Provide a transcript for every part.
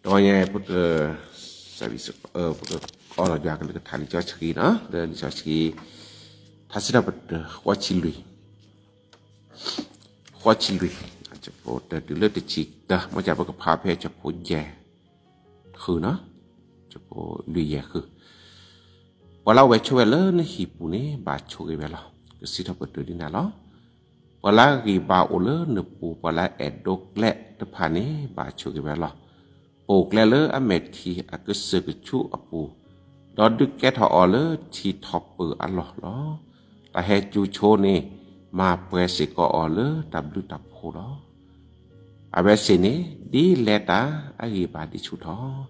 တဂီၤညါ ပက ပကအိၣ်ဒီးယွၤကလုၢ်ကထါလံာ်စီဆှံနီၤ, လၢလံာ်စီဆှံ ထါစံးထီၣ်ပတြၢၤ ဃိးဆံလွံၢ်, ဃိးဆံလွံၢ်, အဆၢဖိတၢတုၤလၢတဆံတၢ, မ်ပကဖးဖဲအဆၢဖိယဲၢ်ဃုနီၤ, အဆၢဖိလွံၢ်ယဲၢ်ဃု ပှၤလၢအဝဲဆိၣ်ဝဲလၢနဟံၣ်ပူၤန့ၣ် ဘၣ်ဆိၣ်ဂ့ၤဝဲလီၤ. ကစံးထီၣ်ပတြၢၤဒ်န့ၣ်လီၤ. ပှၤလၢအဂံၢ်ဘါအိၣ်လၢနပူၤ, ပှၤလၢအအဲၣ်ဒိးကျဲတဖၣ်န့ၣ် ဘၣ်ဆိၣ်ဂ့ၤဝဲလီၤ. ပအိၣ်ကျဲလၢအမဲာ်ထံအကစၢၢ်ကဆူအပူၤ, ဒီးဒုးကဲထီၣ်အီၤလၢထံထီၣ်ပၢၢ်အလီၢ်လီၤ. တၢ်ဟဲကၠူဆိန့ၣ် မၤပှဲၤစ့ၢ်ကီးအီၤလၢတၢ်ဘျုးတၢ်ဖှိၣ်လီၤ. အဝဲသ့ၣ်န့ၣ် ဒ်လဲၤတၢ်အဂံၢ်ဘါဒ်ဆူၣ်ထီၣ်,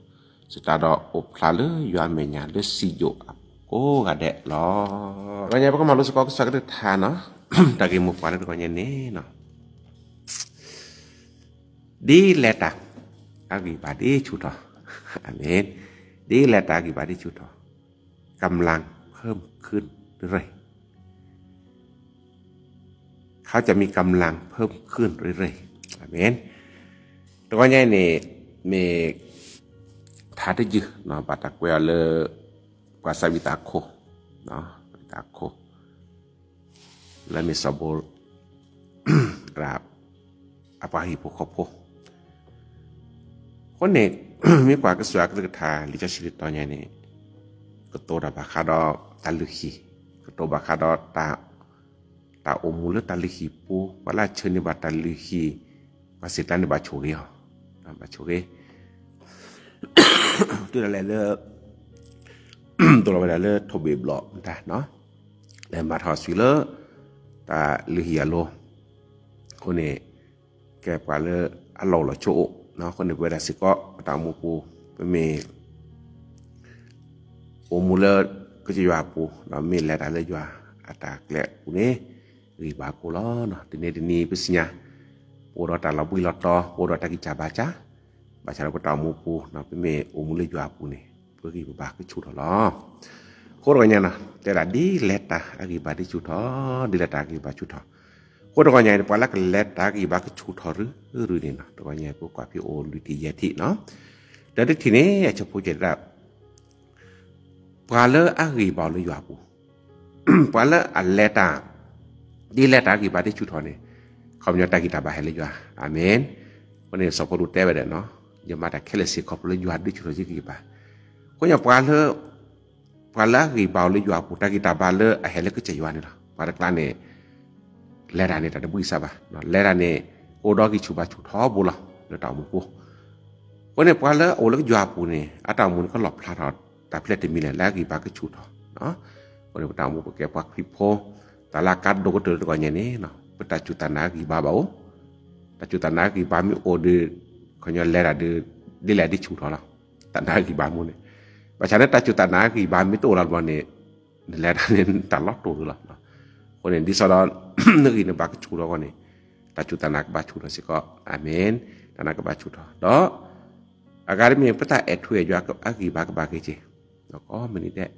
စတၢ်ဒီးအိၣ်ဖျါလၢယွၤမဲာ်ညါလၢစံယိၣ်အကိးဂၤဒဲးလီၤ. တဂီၤညါ ပကမၤလိစ့ၢ်ကီးကစၢ်ကလုၢ်ကထါနီၤ, တၢ်ဂ့ၢ်မိၢ်ပှၢ်လၢတဂီၤညါန့ၣ်နီၤ, ဒ်လဲၤတၢ်အဂံၢ်ဘါဒ်ဆူၣ်ထီၣ်, အၤမ့ၣ်, ဒ်လဲၤတၢ်အဂံၢ်ဘါဒ်ဆူၣ်ထီၣ်, กำลังเพิ่มขึ้นเรื่อยๆ เขาจะมีกำลังเพิ่มขึ้นเรื่อยๆ အၤမ့ၣ်. တဂီၤညါအံၤန့ၣ် မ့ၢ်ထါတယုၢ် ဘၣ်တၢ်ကွဲးအီၤလၢ ပှၤစးဝံသးခိၣ်, ဝံသးခိၣ် လၢမ့ၢ်စီၤဘိ အပှၤဟံၣ်ဖိဃီဖိ အဃိန့ၣ် မ့ၢ်ကွၢ်ကစၢ်ယွၤကလုၢ်ကထါ လံာ်စီဆှံတတီၤညါန့ၣ် ကတိၤတၢ်ဘၣ်ဃးဒီးတၢ်လုၢ်ဟံၣ်, ကတိၤဘၣ်ဃးဒီး တၢ်အိၣ်မူလၢတၢ်လုၢ်ဟံၣ်ပူၤ, ပှၤလၢအဆှၢန့ၢ်ဘၣ်တၢ်လုၢ်ဟံၣ် ပှၤသ့ၣ်တဖၣ်န့ၣ် ဘၣ်ဆိၣ်ဂ့ၤအီၤ, ဘၣ်ဆိၣ်ဂ့ၤ တုၤဒၣ်လဲာ်လၢ ဒိၣ်လီၤဝဲဒၣ်လၢထိၣ်ဘ့ၣ်ဘျီၣ်မတၤနီၤ, လဲၤမၤထီၣ်အသွံၣ်လၢ တၢ်လုၢ်ဟံၣ်အလိၤ, အဃိန့ၣ် ကဲပှၤလၢအလီၢ်အိၣ်လီၢ်ဆိးအိၣ်, အဃိန့ၣ် ပဝဲဒၣ်စ့ၢ်ကီး ပတၢ်အိၣ်မူပူၤ ပမ့ၢ် အိၣ်မူလၢကစၢ်ယွၤအပူၤ, ဒီးမ့ၢ်လဲၤတၢ်လၢယွၤအတၢ်ကျဲအပူၤန့ၣ် ဂံၢ်ဘါကိၢ်လီၤ. တနံၤတနံၤပသ့ၣ်ညါ ပအိၣ်ဒီးတၢ်လီၤဘှံးလီၤတီၤ, ပအိၣ်ဒီးတၢ်ဂံၢ်စၢ်ဘါစၢ်, ဘၣ်ဆၣ်ဒီးပတၢ်အိၣ်မူပူၤ ပမ့ၢ်အိၣ်မူလၢယွၤအပူၤန့ၣ် ပဂံၢ်ပဘါကဆူၣ်ထီၣ်လီၤ. အဃိတဂီၤညါနီၤ တဲဒၣ်ဒ်လဲၤတၢ်အဂံၢ်ဘါဒ်ဆူၣ်ထီၣ်, ဒ်လဲၤတၢ်အဂံၢ်ဘါဆူၣ်ထီၣ်, အဃိတဂီၤညါန့ၣ် ပှၤလၢကလဲၤတၢ်အဂံၢ်ဘါကဆူၣ်ထီၣ်ရုရုန့ၣ်နီၤ, တဂီၤညါပကွၢ်ဖဲအိၣ်လွံၢ်ထံၣ်ယဲၢ်ထံၣ်နီၤ, ဒီးတထံၣ်န့ၣ် အဆၢဖိကဲဒၣ် ပှၤလၢအဂံၢ်ဘါအိၣ်လၢယွၤအပူၤ, ပှၤလၢအလဲၤတၢ် ဒ်လဲၤတၢ်အဂံၢ်ဘါဒ်ဆူၣ်ထီၣ်န့ၣ်, ခီပညီတၢ်ဂံၢ်တၢ်ဘါဟဲလၢယွၤ, အၤမ့ၣ်. အဃိန့ၣ် စီၤပီလူးတဲဝဲဒၣ်နီၤ, ယမၤတၢ်ခဲလၢာ်စ့ၢ်ကီး ခီဖျိလၢယွၤဒ်ဆူၣ်ထီၣ်ယဂံၢ်ဘါ, အဃိန့ၣ် ပှၤလၢ ပှၤလၢအဂံၢ်ဘါအိၣ်လၢယွၤအပူၤ တၢ်ဂံၢ်တၢ်ဘါလၢအဟဲလၢကစၢ်ယွၤန့ၣ်လီၤ. ပှၤတကျါန့ၣ် လဲၤတၢ်န့ၣ် တၢ်တဘှံးစၢ်ဘၣ်, လဲၤတၢ်န့ၣ် အိၣ်ဒီးဂံၢ်ဆူၣ်ဘါဆူၣ်ထီဘိလီၤ လၢတၢ်အိၣ်မူပူၤ, အဃိန့ၣ် ပှၤလၢအအိၣ်လၢယွၤအပူၤန့ၣ် အတၢ်အိၣ်မူန့ၣ် ကလီၣ်ဖျါထီၣ် တၢ်ဖျဲၣ်တမံၤလဲၣ် လၢအဂံၢ်ဘါကဆူၣ်ထီၣ်, အဃိန့ၣ် ပတၢ်အိၣ်မူပကဲပှၤခရံာ်ဖိ, တၢ်လၢအကါဒိၣ်ကတၢၢ်လၢတဂီၤညါန့ၣ် ပတၢ်စူၢ်တၢ်နာ်အဂံၢ်ဘါဘၣ်အိၣ်, တၢ်စူၢ်တၢ်နာ်အဂံၢ်ဘါမ့ၢ်အိၣ်ဒီး ခီပညီလဲၤတၢ်ဒီး ဒ်လဲၣ်ဒ်ဆူၣ်ထီၣ်လီၤ. တၢ်နာ်ဂံၢ်ဘါမူန့ၣ်, ဘၣ်ဆၣ်န့ၣ် တၢ်စူၢ်တၢ်နာ်ဂံၢ်ဘါမ့ၢ်တအိၣ်လီၤဘျီန့ၣ်, နလဲၤတၢ်န့ၣ် တၢ်လီၤတိၢ်လီၤ. အဃိန့ၣ် ဒ်သိးဒီး နဂံၢ်နဘါကဆူၣ်ထီၣ်အဂီၢ်န့ၣ်, တၢ်စူၢ်တၢ်နာ်ကဘၣ်ဆူၣ်ထီၣ်စ့ၢ်ကီး, အၤမ့ၣ်, တၢ်နာ်ကဘၣ်ဆူၣ်ထီၣ်, ဒီး အဂၤတမံၤ ပတၢ်အဲၣ်ထူအဲၣ်ယွၤအဂံၢ်ဘါကဘၣ်က့ၤက့ၤ, ဒီးကိးမုၢ်နံၤဒဲး,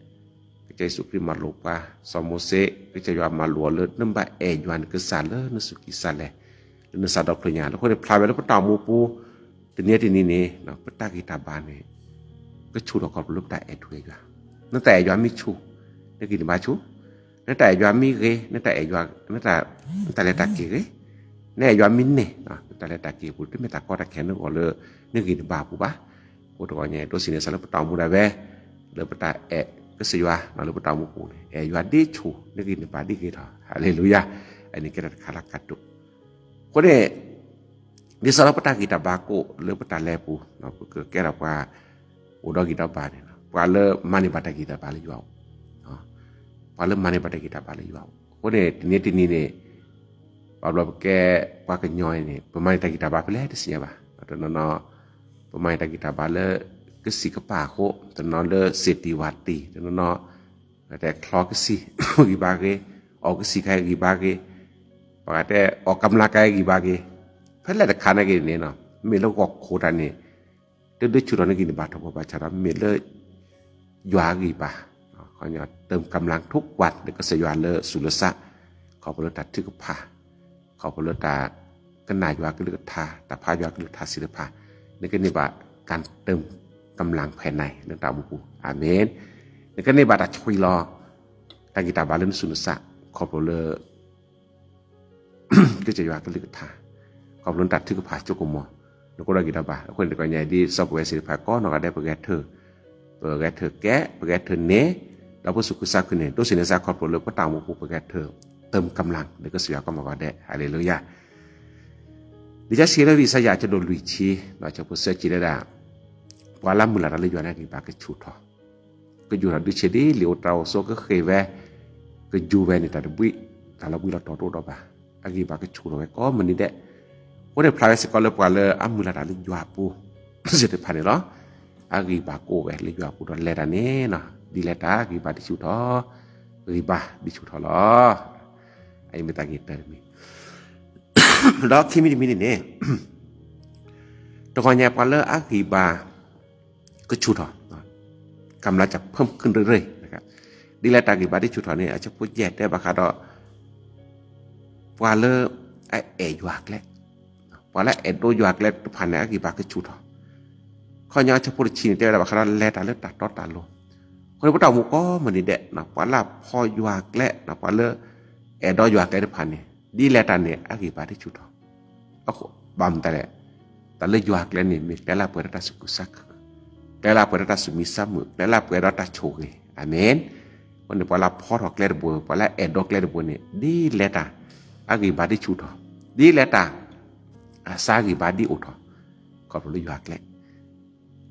ကစၢ်ယ့ၣ်ၡူးခရံာ်မၤလိာ်ပှၤ, စီၤမိၤၡ့, ကစၢ်ယွၤမၤလိာ်အီၤလၢ နဘၣ်အဲၣ်ယွၤနကစၢ်လၢနစူၢ်ကံၢ်စၢ်လဲၣ်, လၢနစးဒီဖျၢၣ်ညါ, အဃိန့ၣ် ဖျါဝဲလၢပတၢ်အိၣ်မူပူၤ, တနံၤတနံၤန့ၣ် ပတၢ်ဂံၢ်တၢ်ဘါန့ၣ် ကဆူၣ်ထီၣ်ခီဖျိလၢပတၢ်အဲၣ်ထူအဲၣ်ယွၤ, နတၢ်အဲၣ်ယွၤမ့ၢ်ဆူၣ်, နဂံၢ်နဘါဆူၣ်, နတၢ်အဲၣ်ယွၤမ့ၢ်ဂ့ၤ, နတၢ်အဲၣ်ယွၤ, နတၢ်လဲၤတၢ်က့ၤဂ့ၤ, နအဲၣ်ယွၤမ့ၢ်န့ၢ်, နတၢ်လဲၤတၢ်က့ၤပူၤ တမ့ၢ်တၢ်ကီတၢ်ခဲနဂီၢ်လၢ နဂံၢ်နဘါအပူၤဘၣ်. အဃိတဂီၤညါ ဒိးသန့ၤစၢၤလၢပတၢ်အိၣ်မူဒၣ်ဝဲ, လၢပတၢ်အဲၣ်ကစၢ်ယွၤ လၢပတၢ်အိၣ်မူပူၤန့ၣ် အဲၣ်ယွၤဒ်ဆူၣ် နဂံၢ်နဘါဒ်ဂ့ၤထီၣ်, ဟၤလ့လူယၤ, အန့ၣ်ကဲတၢ်တခါလၢကတိၤ, အဃိန့ၣ် ဒ်သိးဒီးပတၢ်ဂံၢ်တၢ်ဘါကအိၣ်လၢပတၢ်လဲၤအပူၤ, ပကကဲထီၣ်ပှၤ အိၣ်ဒီးဂံၢ်ဒီးဘါန့ၣ်, ပှၤလၢမၤန့ၢ်ဘၣ်တၢ်ဂံၢ်တၢ်ဘါလၢယွၤအအိၣ်, ပှၤလၢမၤန့ၢ်ဘၣ်တၢ်ဂံၢ်တၢ်ဘါလၢယွၤအအိၣ်, အဃိန့ၣ် တနံၤတနံၤန့ၣ် ဘၣ်ဘျီပကဲပှၤကညီအံၤန့ၣ် ပမၤန့ၢ်တၢ်ဂံၢ်တၢ်ဘါဖဲလဲၣ်တသ့ၣ်ညါဘၣ်, တနီၤနီၤ ပမၤန့ၢ်တၢ်ဂံၢ်တၢ်ဘါလၢ ကစံၣ်ကပၤအဃိ, တနီၤလၢစ့ၣ်တံၢ်ဝၣ်တံၢ်, တနီၤနီၤ တဲချီကစံၣ်ဂံၢ်ဘါဂ့ၤ, အီၣ်ကစံၣ်ခါဂံၢ်ဘါဂ့ၤ, ပှၤတဲအီၣ်ကမျၢ်ကါဂံၢ်ဘါဂ့ၤ, ဖဲလဲၣ်တခါနာ်က့န့ၣ် မ့ၢ်လၢဂီၢ်ခိၣ်တၢ်န့ၣ် တဒုးဆူၣ်ထီၣ်နဂံၢ်နဘါထီဘိဘၣ်ဆၣ်ဒီး မ့ၢ်လၢ ယွၤအဂံၢ်ဘါ, တၢ်ကမျၢ်ထုကဝၢ်လၢကစၢ်ယွၤလၢသူၣ်လၢသး, ခီဖျိလၢတၢ်ထုကဖၣ်, ခီဖျိလၢတၢ်ကနၣ်ယွၤကလုၢ်ကထါ, တၢ်ဖးယွၤကလုၢ်ကထါသ့ၣ်တဖၣ်, နကန့ၢ်ဘၣ် การเติมกำลังภายใน လၢတၢ်အိၣ်မူပူၤ, အၤမ့ၣ်. နကန့ၢ်ဘၣ်တၢ်ဆှံလီၤ တၢ်ဂံၢ်တၢ်ဘါလၢနသူၣ်နသး ခီဖျိလၢ ကစၢ်ယွၤကလုၢ်ကထါ, ခီဖျိလၢတၢ်ထုကဖၣ်ဆိကမိၣ်, နကအိၣ်ဒီးဂံၢ်ဒီးဘါ. အဃိန့ၣ် တကီၢ်ညါအံၤ ဒ်စီၤပဝဲစံးတဖၣ်ကိးနီၢ်ဂၤဒဲး ပဂဲၤထၢၣ်, ပဂဲၤထၢၣ်ကဲ, ပဂဲၤထၢၣ်န့ၣ်, ဒီးပသူၣ်ခုသးခုန့ၣ် ဒိးစံးန့ၢ်သး ခီဖျိလၢပတၢ်အိၣ်မူပူၤ ပဂဲၤထၢၣ် เติมกำลัง လၢကစၢ်ယွၤကိးမုၢ်ဂီၤဒဲး, ဟါလ့လူယၤ. လံာ်စီဆှံလၢ ဝံယၡါယၤ အဆၢဒိၣ်လွံၢ်ဆံ, အဆၢဖိသၢဆံတဲဒၣ်, ပှၤလၢအမုၢ်လၢ်တၢ်လၢယွၤန့ၣ် အဂံၢ်ဘါကဆူၣ်ထီၣ်, ကယူၢ်ထီၣ်ဒုးဆံးဒ်လံာ်ဧိၤတြၤဧိၤ ဆိကဃ့ၢ်ဝဲ, ကယူၢ်ဝဲန့ၣ် တၢ်တဘှံး, တၢ်လီၤဘှံးလီၤတီၤတအိၣ်ဒီးဘၣ်, အဂံၢ်ဘါကဆူၣ်ထီၣ်ဝဲကိးမုၢ်နံၤဒဲး. အဃိန့ၣ် ဖျါဝဲစ့ၢ်ကီးလၢပှၤလၢအမုၢ်လၢ်တၢ်လၢယွၤပူၤ သ့ၣ်တဖၣ်န့ၣ်လီၤ. အဂံၢ်ဘါကအိၣ်ဝဲလၢယွၤပူၤဒီး လဲၤတၢ်န့ၣ်, ဒ်လဲၣ်တၢ် ဂံၢ်ဘါဒ်ဆူၣ်ထီၣ်, ဂံၢ်ဘါဒ်ဆူၣ်ထီၣ်လီၤ. အအံၤမ့ၢ်တၢ်ဂ့ၢ်တမံၤ, ဒီးခံမံၤတမံၤန့ၣ်န့ၣ်, တဂီၤညါပှၤလၢအဂံၢ်ဘါ ကဆူၣ်ထီၣ်, ကမျၢၢ်ကၠၢ်ဖၢၣ်ခုၣ်ရ့ၣ်ရ့ၣ်, ဒ်လဲၣ်တၢ်ဂံၢ်ဘါဒ်ဆူၣ်ထီၣ်န့ၣ် အဆၢဖိယဲၢ်တဲဘၣ်ဃးဒီး ပှၤလၢအအဲၣ်ယွၤကျဲ, ပှၤလၢအအဲၣ်ဒိးယွၤကျဲတဖၣ်န့ၣ် အဂံၢ်ဘါကဆူၣ်ထီၣ်. ခီညီအဆၢဖိတဆံန့ၣ် တဲဝဲဒၣ်ဘၣ်ဃးဒီး လဲၤတၢ်လၢတၢ်တီတၢ်လိၤ. အဃိန့ၣ် ပတၢ်အိၣ်မူကိးမုၢ်နံၤဒဲး ပှၤလၢအဖီယွၤကျဲ, ပှၤလၢအအဲၣ်ဒိးယွၤကျဲတဖၣ်န့ၣ် ဒ်လဲၣ်တၢ်န့ၣ် အဂံၢ်ဘါဒ်ဆူၣ်ထီၣ်. ဘၣ်မတၤလဲၣ်, တၢ်လၢယွၤကျဲန့ၣ် မ့ၢ်ကျဲလၢအပှဲၤဒီးတၢ်သူၣ်ခုသးခု, ကျဲလၢအပှဲၤဒီးတၢ်သူၣ်မံသးမုာ်, ကျဲလၢအပှဲၤဒီးတၢ်ဆိၣ်ဂ့ၤ, အၤမ့ၣ်. အဃိန့ၣ် ပှၤလၢအဖီထီၣ်ကျဲတဘိ, ပှၤလၢအအဲၣ်ဒိးကျဲတဘိန့ၣ် ဒ်လဲၣ်တၢ် အဂံၢ်ဘါဒ်ဆူၣ်ထီၣ်, ဒ်လဲၣ်တၢ် အသးဂံၢ်ဘါဒ်အိၣ်ထီၣ်, ခီဖျိလၢယွၤကျဲ.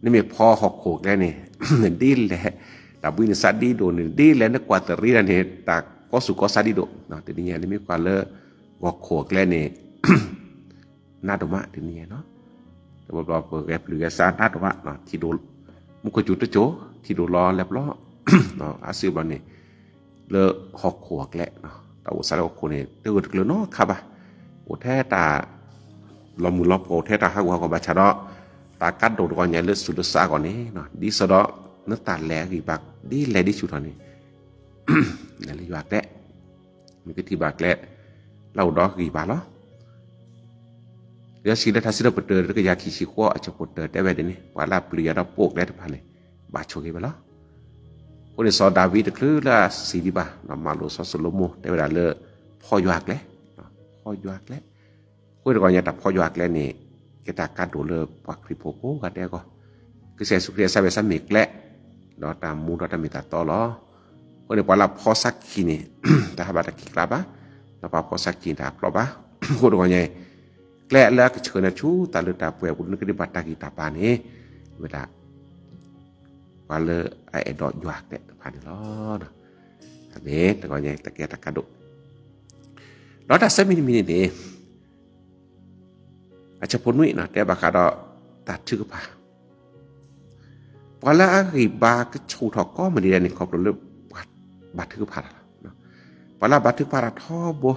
နမ့ၢ်ဖီဟီၣ်ခိၣ်ကျဲန့ၣ် ဒ်လဲၣ်, တၢ်ဘှံးနသးဒ်ဒိၣ်န့ၣ်, ဒ်လဲၣ်နကွၢ်တရံးတၢ်န့ၣ် တၢ်ကီဆူၣ်ကီဆါဒ်ဒိၣ်, တနံၤညါ နမ့ၢ်ကွၢ်လၢ ဟီၣ်ခိၣ်ကျဲန့ၣ် နးဒိၣ်မးတနံၤညါနီၤ. တဘျီဘျီပဂဲၤပျုၢ်ဂဲၤဆါနးဒိၣ်မး, ထံဒိၣ်, မူခိၣ်စူၤတစိၤ, ထံဒိၣ်လီၤလဲၤပျီ, အါစုဘျီန့ၣ် လၢဟီၣ်ခိၣ်အကျဲ, တၢ်အိၣ်သးလၢဟီၣ်ခိၣ်န့ၣ် တဂၢၢ်တကျၢၤနီတခါဘၣ်. အိၣ်ထဲတၢ်လီၤမုၢ်လီၤပှီၢ်, အိၣ်ထဲတၢ်ဟးဂူာ်ဟးဂီၤ, ဘၣ်ဆၣ်ဒီး တၢ်ကါဒိၣ်တဂီၤညါလၢသူၣ်လၢသးအဂီၢ်န့ၣ်, ဒ်သိးဒီး နတၢ်လဲၤအဂံၢ်ဘါ ဒ်လဲၣ်ဒ်ဆူၣ်ထီၣ်န့ၣ် လဲၤလၢယွၤကျဲ, မ့ၢ်ကထံၣ်ဘၣ်ကျဲလၢအအိၣ်ဒီးဂံၢ်ဘါလီၤ. လံာ်စီဆှံလၢထါစံးထီၣ်ပတြၢၤ တကယၤခံဆံဃိး အဆၢဖိတၢတဲဝဲဒ်န့ၣ်, ပှၤလၢအပျံၤယွၤဒီးပိာ်ကျဲတဖၣ်န့ၣ် ဘၣ်ဆိၣ်ဂ့ၤဝဲလီၤ. အဃိန့ၣ် စီၤဒၤဝံးတချုးလၢအစံးဒံးဘၣ် မၤလိာ်စီၤၡလိၤမိၣ် တဲဝဲဒၣ်လၢ ဖီယွၤကျဲ, ဖီယွၤကျဲ. အဃိတဂီၤညါ တၢ်ဖီယွၤကျဲန့ၣ် ကဲတၢ်ကါဒိၣ်လၢပှၤခရံာ်ဖိကိးဂၤဒဲးအဂီၢ်, ကစၢ်ယ့ၣ်ၡူးခရံာ်အစၢ်ဘဲစၢ်မ့ၢ်ကျဲ, ဒီးတၢ်မူဒီးတၢ်မ့ၢ်တၢ်တီလီၤ. အဃိန့ၣ် ပှၤလၢအဖီသးခံန့ၣ် တဟးဘၣ်တၢ်ခံးကျါဘၣ်, ဒီးပှၤဖီသးခံန့ၣ် တဟးကျီဘၣ်. အဃိတဂီၤညါ ကျဲလၢအကဆှၢနၤဆူတၢ်လၢတၢ်ပှဲၤအပူၤ နကန့ၢ်ဘၣ်တၢ်ဂံၢ်တၢ်ဘါန့ၣ် ဝဲဒၣ် ပှၤလၢအအဲၣ်ဒိးယွၤကျဲတဖၣ်န့ၣ်လီၤ. အၤမ့ၣ်, တဂီၤညါ တၢ်ကဲတၢ်ကါဒိၣ်, ဒီးတၢ်ဆၢမံၤတမံၤန့ၣ်န့ၣ် အဆၢဖိနွံ တဲဘၣ်ဃးဒီး တၢ်ထုကဖၣ် ပှၤလၢအဂံၢ်ဘါကဆူၣ်ထီၣ်ကိးမုၢ်နံၤဒဲးန့ၣ် ခီဖျိလၢပှၤဘါထုကဖၣ်တၢ်လီၤ. ပှၤလၢအဘါထုကဖၣ်တၢ်ထီဘိ,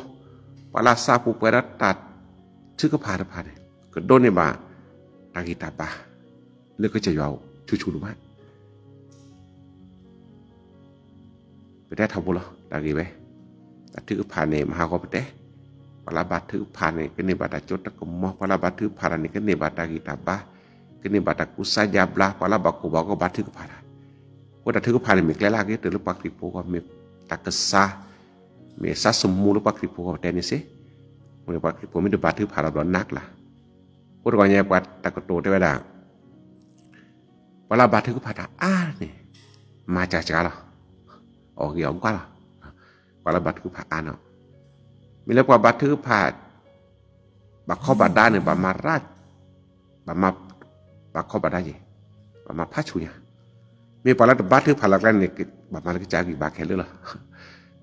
ပှၤလၢအသးပူၤပှဲၤဒီးတၢ်ထုကဖၣ်တဖၣ်န့ၣ် ကဒိးန့ၢ်ဘၣ်တၢ်ဂံၢ်တၢ်ဘါ လၢကစၢ်ယွၤအိၣ်ဆူၣ်ဆူၣ်ဒိၣ်မး ပတဲထီဘိလီၤ တၢ်ဂ့ၢ်ဝဲ, တၢ်ထုကဖၣ်န့ၣ် မၤဟးဂီၤပတဲ, ပှၤလၢဘါထုကဖၣ်န့ၣ် ကန့ၢ်ဘၣ်တၢ်စိတၢ်ကမီၤ, ပှၤလၢဘါထုကဖၣ်တၢ်န့ၣ် ကန့ၢ်ဘၣ်တၢ်ဂံၢ်တၢ်ဘါ, ကန့ၢ်ဘၣ်တၢ်ကူစါယါဘျါ, ပှၤလၢဘၣ်ကိၢ်ဘၣ်ဂီၤဘါထုကဖၣ်တၢ်, အဃိတၢ်ထုကဖၣ်န့ၣ် မ့ၢ်ကျဲလၢအဂ့ၤတၢၢ်လၢပှၤခရံာ်ဖိအဂီၢ်, မ့ၢ်တၢ်ကစၢ်, မ့ၢ်သးသမူလၢပှၤခရံာ်ဖိအဂီၢ် ပတဲန့ၣ်စ့ၢ်, အဃိန့ၣ် ပှၤခရံာ်ဖိမ့ၢ်တဘါထုကဖၣ်ဒီးဘျီနးကျါ, အဃိတဂီၤညါ ပှၤတၢ်ကတိၤတဲဝဲဒၣ် ပှၤလၢဘါထုကဖၣ်တၢ်အါန့ၣ် မၤစှၤစှၤလီၤ, အီၣ်ဂ့ၤအီၣ်ကွၢ်လီၤ, ပှၤလၢဘါထုကဖၣ်အါန့ၣ်, မ့ၢ်လၢပှၤဘါထုကဖၣ် ဘၣ်ခီဘၣ်ဒါန့ၣ် ဘၣ်မၤရၣ်, ဘၣ်မၤ, ဘၣ်ခီဘၣ်ဒါယဲၢ်, ဘၣ်မၤဖးဆူၣ်ညါ, မ့ၢ်ပှၤလၢတဘါထုကဖၣ်လၢကျဲန့ၣ် ဘၣ်မၤလၢကစၢ်ဂံၢ်ဘါခဲလၢာ်လီၤ,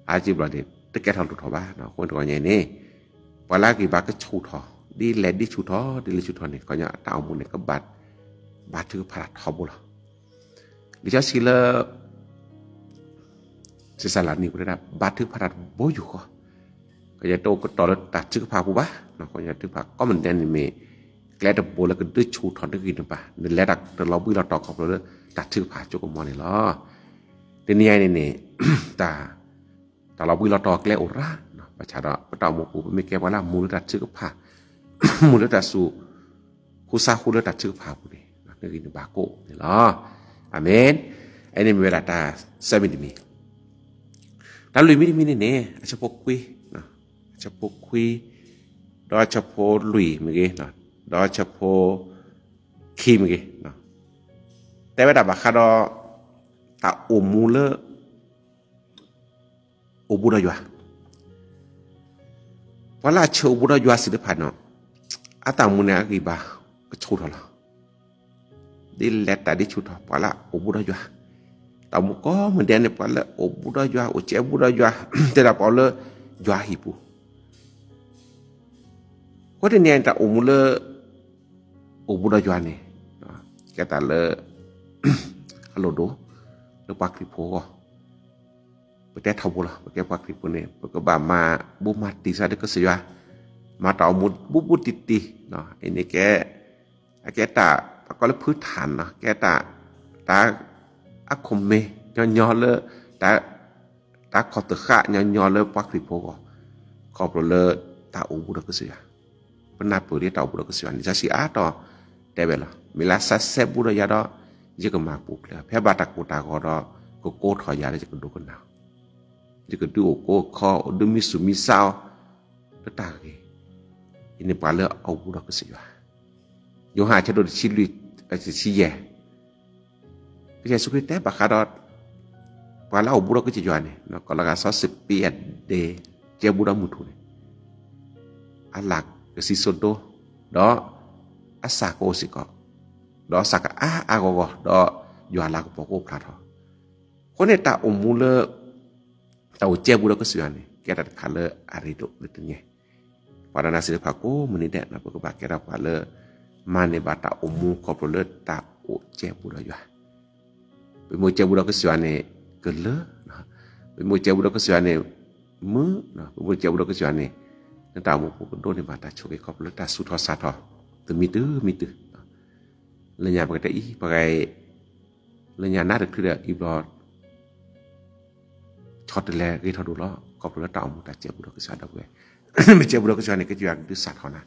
အါက့ဘျီန့ၣ် တကဲထီၣ်လိၣ်ထီၣ်ဘၣ်, အဃိတဂီၤညါန့ၣ် ပှၤလၢအဂံၢ်ဘါကဆူၣ်ထီၣ် ဒ်လဲၣ်ဒ်ဆူၣ်ထီၣ် ဒ်လဲၣ်ဆူၣ်ထီၣ်န့ၣ် ခီညီတၢ်အိၣ်မူန့ၣ် ကဘၣ် ဘါထုကဖၣ်တၢ်ထီဘိလီၤ. လံာ်စီဆှံလၢ စံးစလၤနံၤပူၤတဲဒၣ် ဘါထုကဖၣ်တၢ်တဘိယူၢ်ဃီ, ကယဲၢ်တအိၣ်ကတီၤလၢတၢ်ထုကဖၣ်ပူၤဘၣ်, ခီညီတၢ်ထုကဖၣ်ကိးမုၢ်နံၤဒဲးန့ၣ်မ့ၢ် ကျဲတဘိလၢကဒုးဆူၣ်ထီၣ်နဂံၢ်နဘါ, နလဲၤတၢ်တလီၤဘှံးလီၤတီၤခီဖျိလၢတၢ်ထုကဖၣ်အစိကမီၤန့ၣ်လီၤ. တနံၤအံၤန့ၣ်န့ၣ် တၢ် တၢ်လီၤဘှံးလီၤတီၤကျဲအိၣ်ရၣ်, ဘၣ်ဆၣ်ဒီး ပတၢ်အိၣ်မူပူၤ ပမ့ၢ်ကဲပှၤလၢအမူလၢတၢ်ထုကဖၣ်, မူလၢတၢ်သူၣ် ဃူသးဃူလၢတၢ်ထုကဖၣ်အပူၤန့ၣ် နဂံၢ်နဘါကိၣ်န့ၣ်လီၤ. အၤမ့ၣ်. အန့ၣ်မ့ၢ်ဝဲဒၣ်တၢ်ဆၢမံၤတမံၤ, တၢ်လွံၢ်မံၤတမံၤန့ၣ်န့ၣ် အဆၢဖိခွံ, အဆၢဖိခွံ, ဒီးအဆၢဖိလွံၢ်မ့ၢ်ဂ့ၤ, ဒီးအဆၢဖိခံမ့ၢ်ဂ့ၤ, တဲဝဲဒၣ်ဘၣ်ဃးဒီး တၢ်အိၣ်မူလၢ အိၣ်ဘူးဒီးယွၤ, ပှၤလၢအဆၢအိၣ်ဘူးဒီးယွၤသ့ၣ်တဖၣ်န့ၣ်, အတၢ်အိၣ်မူန့ၣ်အဂံၢ်ဘါကဆူၣ်ထီၣ်လီၤ. ဒ်လဲၣ်တၢ်ဒ်ဆူၣ်ထီၣ် ပှၤလၢအအိၣ်ဘူးဒီးယွၤ, တၢ်အိၣ်မူကိးမံၤဒဲးန့ၣ် ပှၤလၢအအိၣ်ဘူးဒီးယွၤ အိၣ်ကဲဘူးဒီးယွၤ, တဲဒၣ်ပှၤအိၣ်လၢယွၤဟံၣ်ပူၤ အဃိတနံၤအံၤန့ၣ် တၢ်အိၣ်မူလၢ အိၣ်ဘူးဒီးယွၤန့ၣ် ကဲတၢ်လၢ အလိၣ်ဒိၣ် လၢပှၤခရံာ်ဖိအဂီၢ်, ပတဲထီဘိလီၤ. ပကဲပှၤခရံာ်ဖိန့ၣ် ပကဘၣ်မၤဘူးမၤတံၢ်စ့ၢ်ကီးကစၢ်ယွၤ, မၤတၢ်အိၣ်မူဘူးဘူးတံၢ်တံၢ်, အန့ၣ်ကဲ အကဲတၢ် ပကိးလၢဖုထၣ်န့ၣ် ကဲတၢ် တၢ် အခိၣ်မ့ၢ်ညီညီလၢ တၢ် တၢ်ခီၣ်သဃၣ်ညီညီလၢပှၤခရံာ်ဖိအဂီၢ်, ခီဖျိလၢတၢ်အိၣ်ဘူးဒီးကစၢ်ယွၤ, ပနၢ်ပၢၢ်လၢတၢ်အိၣ်ဘူးဒီးကစၢ်ယွၤန့ၣ် စီဆှံအါတီၤ တဲဝဲလီၤ. မ့ၢ်လၢသးစဲဘူးဒီးယၤဒီး ယကမၤပူၤဖျဲး, ဖဲဘၣ်တၢ်ကိၢ်တၢ်ဂီၤဒီး ကကိးထီၣ်ယၤလၢယကဒိကနၣ်အီၤ, ယကဒုးအိၣ်ကိးခီ ဒုးမံဆူၣ်မံဆါအီၤ လၢတၢ်ဂ့ၤ, အန့ၣ်ပှၤလၢအအိၣ်ဘူးဒီးကစၢ်ယွၤ. ယိၤဟၣ်အဆၢဒိၣ်တဆံလွံၢ် တဆံယဲၢ် ကစၢ်ယ့ၣ်ၡူးခရံာ်တဲဘၣ်ဃးဒီး ပှၤလၢအအိၣ်ဘူးဒီးကစၢ်ယွၤန့ၣ် ကီးလီၤဂာ်စီၤစပံးအဒ့ ကဲဘူးဒီးမုၢ်ထူၣ်န့ၣ် အလၣ်ကစံၣ်စိၤဒိ, ဒီးအစၢ်ကအိၣ်စ့ၢ်ကီး, ဒီးအစၢ်ကအါအါဂီၢ်ဂီၢ်, ဒီးယွၤအလၤကပီၤကအိၣ်ဖျါထီၣ်. အဃိန့ၣ်တၢ်အိၣ်မူလၢ တၢ်အိၣ်ကဲဘူးဒီးကစၢ်ယွၤန့ၣ် ကဲတၢ်တခါလၢအရ့ဒိၣ်လၢတနံၤ, ပှၤဒီးနၤသ့ၣ်တဖၣ်ကိးမုၢ်နံၤဒဲး ပကဘၣ်ကဲထီၣ်ပှၤလၢ မၤန့ၢ်ဘၣ်တၢ်အိၣ်မူခီဖျိလၢတၢ်အိၣ်ကဲဘူးဒီးယွၤ, ပမ့ၢ်အိၣ်ကဲဘူးဒီးကစၢ်ယွၤန့ၣ် ကလၢာ်, ပမ့ၢ်အိၣ်ကဲဘူးဒီးကစၢ်ယွၤန့ၣ် မုာ်, ပမ့ၢ်အိၣ်ကဲဘူးဒီးကစၢ်ယွၤန့ၣ် နတၢ်အိၣ်မူပူၤကဒိးန့ၢ်ဘၣ်တၢ်ဆိၣ်ဂ့ၤခီဖျိလၢတၢ်သူၣ်ထီၣ်စးထီၣ် တမံၤတုၤမံၤတုၤ, လၢညါပကတဲအံၤ ပှၤဂၤအံၤ လၢညါနၢ်တချုးဒီးအံၤဘျီ ဆီတလဲဂ့ၤထီၣ်ဒိၣ်လီၤ ခီဖျိလၢတၢ်အိၣ်မူတၢ်ကဲဘူးဒီးကစၢ်ယွၤဒီပုၢ်ဝဲၢ်, မ့ၢ်ကဲဘူးဒီးကစၢ်ယွၤန့ၣ် ကစၢ်ယွၤကဒုးစးထီၣ်နၤ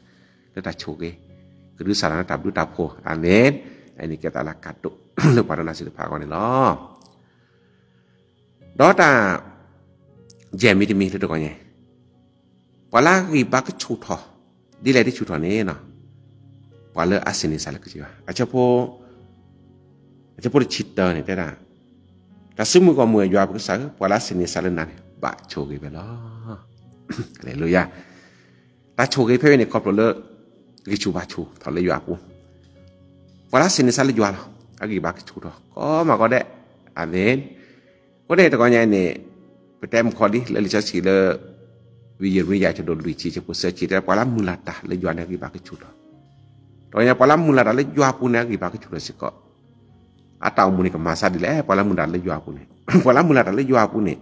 လၢတၢ်ဆိၣ်ဂ့ၤ, ကဒုးစးထီၣ်နၤတၢ်ဘျုးတၢ်ဖှိၣ် အၤမ့ၣ်, အန့ၣ်ကဲတၢ်လၢကါဒိၣ် လၢပှၤဒီးနၤသ့ၣ်တဖၣ်အဂီၢ်န့ၣ်လီၤ. ဒီးတၢ် ယဲၢ်မံၤတမံၤလၢတဂီၤညါ ပှၤလၢအဂံၢ်ဘါကဆူၣ်ထီၣ်, ဒ်လဲၣ်ဒ်ဆူၣ်ထီၣ်န့ၣ်, ပှၤလၢအသန့ၤသးလၢကစၢ်ယွၤ, အဆၢဖိ, အဆၢဖိတဆံတၢန့ၣ်တဲဒၣ်, တၢ်စုမုၢ်ဂီၢ်မုၢ်ယွၤပကစၢ်ဧၢ, ပှၤလၢအသန့ၤသးလၢနၤန့ၣ် ဘၣ်ဆိၣ်ဂ့ၤဝဲလီၤ. ဟါလ့လူယၤ, တၢ်ဆိၣ်ဂ့ၤဖဲအံၤန့ၣ် ခီဖျိလၢ ဂံၢ်ဆူၣ်ဘါဆူၣ်ထီၣ်လၢယွၤအပူၤ, ပှၤလၢအသန့ၤသးလၢယွၤလီၤ, အဂံၢ်ဘါကဆူၣ်ထီၣ် ကိးမၤကီးဒဲး, အၤမ့ၣ်. အဃိန့ၣ်တဂီၤညါအံၤန့ၣ်, ပတဲမုၢ်ခီဒ်လၢလံာ်စီဆှံလၢ ဝံယံးရမံယၤ အဆၢဒိၣ်လွံၢ်ဆံအဆၢဖိသၢဆံ တဲပှၤလၢမုၢ်လၢ်တၢ်လၢယွၤန့ၣ် အဂံၢ်ဘါကဆူၣ်ထီၣ်, တဂီၤညါပှၤလၢမုၢ်လၢ်တၢ်လၢယွၤအပူၤန့ၣ် အဂံၢ်ဘါကဆူၣ်ထီၣ်စ့ၢ်ကီး, အတၢ်အိၣ်မူန့ၣ်ကမၤဆါဒ်လဲၣ်, ပှၤလၢမုၢ်လၢ်တၢ်လၢယွၤအပူၤန့ၣ်, ပှၤလၢမုၢ်လၢ်တၢ်လၢယွၤအပူၤန့ၣ်,